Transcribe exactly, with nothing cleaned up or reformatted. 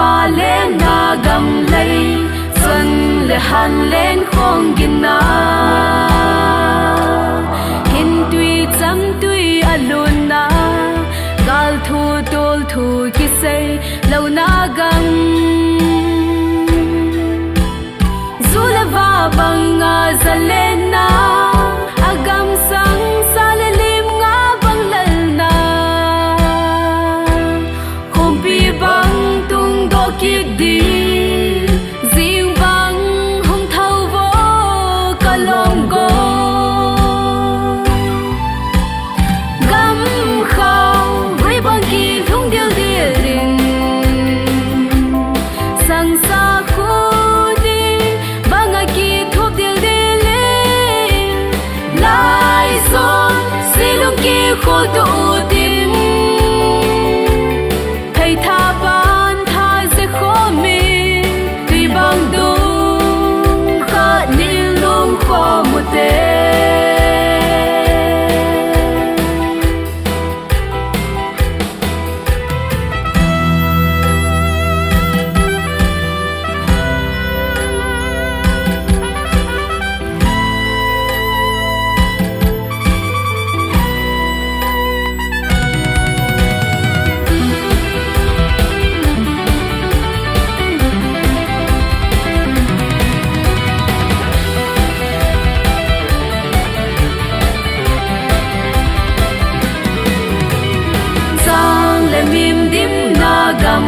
Alen a gam lei, chon le han len khong gin a, hin tui cham tui a lun a, gal thu tol thu kisei lona gam. Zu le va bang a zalen na, a gam sang sa le lim nga bang lal na. Khumpi bang tung do kit di, zing bang hung thau vo ka long go. Gam khau hui bang ki lhung dil dil ding, sang sa khu di bang a ki thup dil dil ding. Lai zon silung ki khu tu u tin, thei tha ban tha ze khomi, tui bang dung kha nin lung khomu te. Sang le mim dim na gam